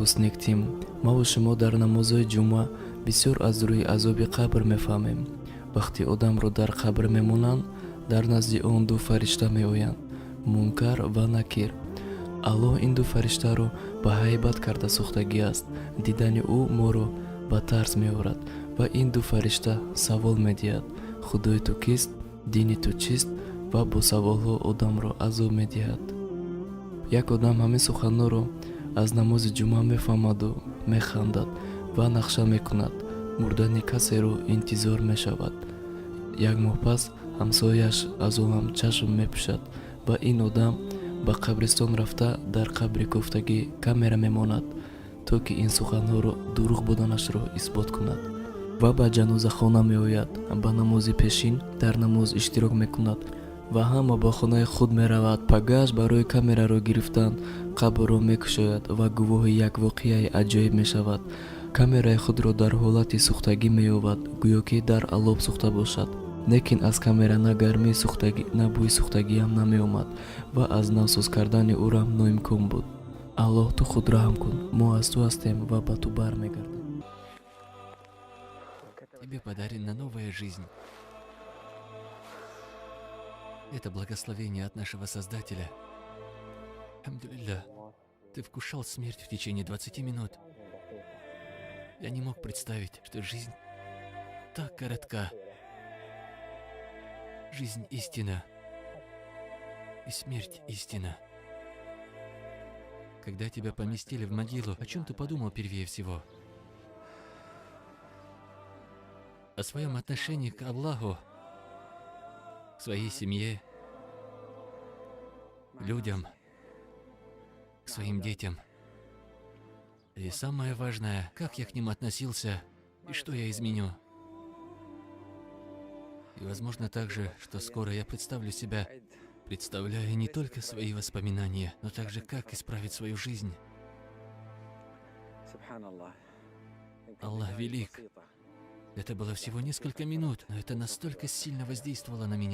Ҳусник Тим. Маву шумо дар намозҳои ҷумъа бисёр аз рӯи азоби қабр мефаҳмем. Вақте одамро дар қабр мемонанд, дар назди он ду фаришта меоянд, Мункар ва Накир. Аллоҳ ин ду фариштаро ба ҳайбат карда сохтагӣ аст. Дидани ӯ моро ба тарс меорад ва ин ду фаришта савол медиҳад: «Худои ту кист? Дини ту чист?» Ва бо саволҳо одамро азоб медиҳад. Як одам ҳамин суханҳоро аз намози ҷумъа мефаҳмаду механдад ва нақша мекунад, мурдани касеро интизор мешавад. Як моҳ пас ҳамсояаш аз олам чашм мепӯшад ва ин одам ба қабристон рафта, дар қабри кофтагӣ камера мемонад, то ки ин суханҳоро дурӯғ буданашро исбот кунад, ва ба ҷанозахона меояд, ба намози пешин дар намоз иштирок мекунад ва ҳама ба хонаи худ меравад. Пагаш барои камераро гирифтан қабрро мекушояд ва гувоҳи як воқеаи аҷоиб мешавад. Камераи худро дар ҳолати сӯхтагӣ меёбад, гӯё ки дар алов сӯхта бошад, лекин аз камера на гармии сӯхтагӣ, на бӯи сӯхтагиам намеомад ва аз навсоз кардани ӯрам ноимкон буд. Аллоҳ, ту худ раҳм кун, мо аз ту ҳастем ва ба ту бармегардем. Тебе подарена новая жизнь. Это благословение от нашего Создателя. Алхамдулилля. Ты вкушал смерть в течение 20 минут. Я не мог представить, что жизнь так коротка. Жизнь истина. И смерть истина. Когда тебя поместили в могилу, о чем ты подумал первее всего? О своем отношении к Аллаху, к своей семье, людям, к своим детям. И самое важное, как я к ним относился и что я изменю. И возможно также, что скоро я представлю себя, представляя не только свои воспоминания, но также как исправить свою жизнь. Аллах велик. Это было всего несколько минут, но это настолько сильно воздействовало на меня.